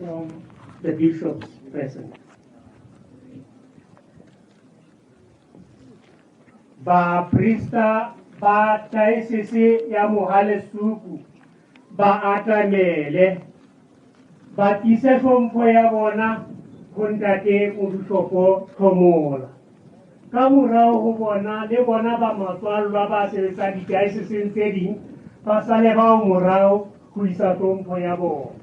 From the bishops present. Baprista ba taesese ya Mohalesuku ba atamele ba tlise hlompho ya bona ho ntate Mobishopo Tlhomola. Ka morao ho bona le bona ba matswallwa ba sebetsang ditaeseseng tse ding ba sale bao morao ho isa hlompho ya bona.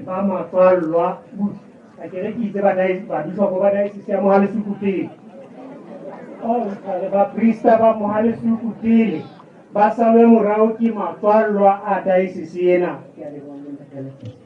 Ba matswallwa a kere ke itse babishopo ba diocese ya Mohalesuku pele. Baprista ba Mohalesuku pele ba salwe morao ke matswallwa a diocese ena. Ke a leboha, ntate.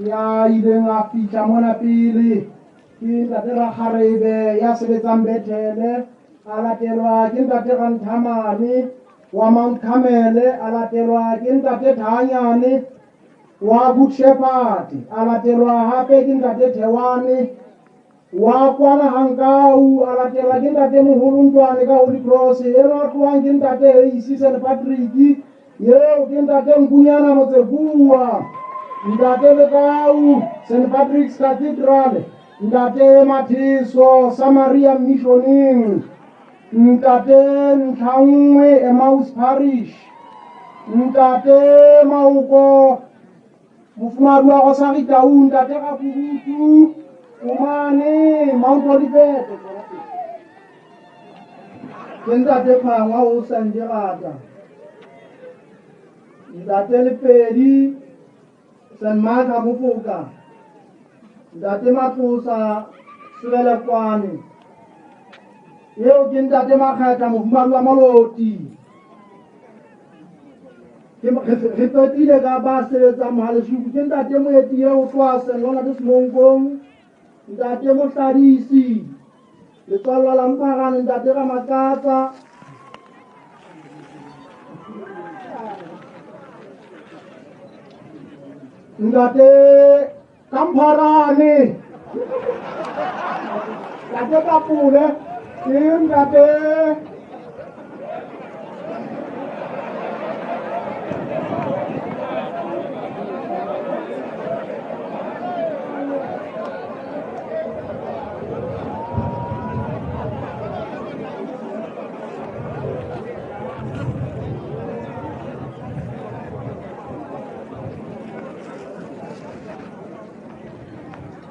Ya ileng a fihla mona pele ke ntate Rakgarebe ya sebetsang Bethele, a latelwa ke ntate Ranthamane wa Mount Carmel, a latelwa ke ntate Thanyane wa Good Shepherd, a latelwa hape ke ntate Thewane wa kwana Hankau, a latelwa ke ntate Moholo Ntwane ka Holy Cross, enwa tlohang ke ntate Heisi St Patrick, eo ke ntate Nkunyana Motsekua, ntate Lekau St Patrick's Cathedral, ntate Matheso Samaria Missioning, ntate Ntlhangwe Emmaus Parish, ntate Maoko mofumahadi wa Rosari Tau, ntate Rakurutu Omane Mount Olivet. Ke ntate Phangwa o Sanjerata, ntate Lepedi St Mark Mofoka, ntate Matlosa Sebelekwane, eo ke ntate Makgetha mofumahadi wa Moloti. Re qetile ka ba sebetsang Mohalesuku, ke ntate Moeti eo o tloha St Leonard Semonkong, ntate Mohladisi letswallwa la Mpharane, ntate Ramakatsa. Ntate Kampharane, ntate Kapule, ke ntate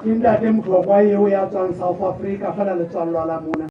Ke ntate Motlokwa eo ya tswang South Africa, feela letswallwa la mona.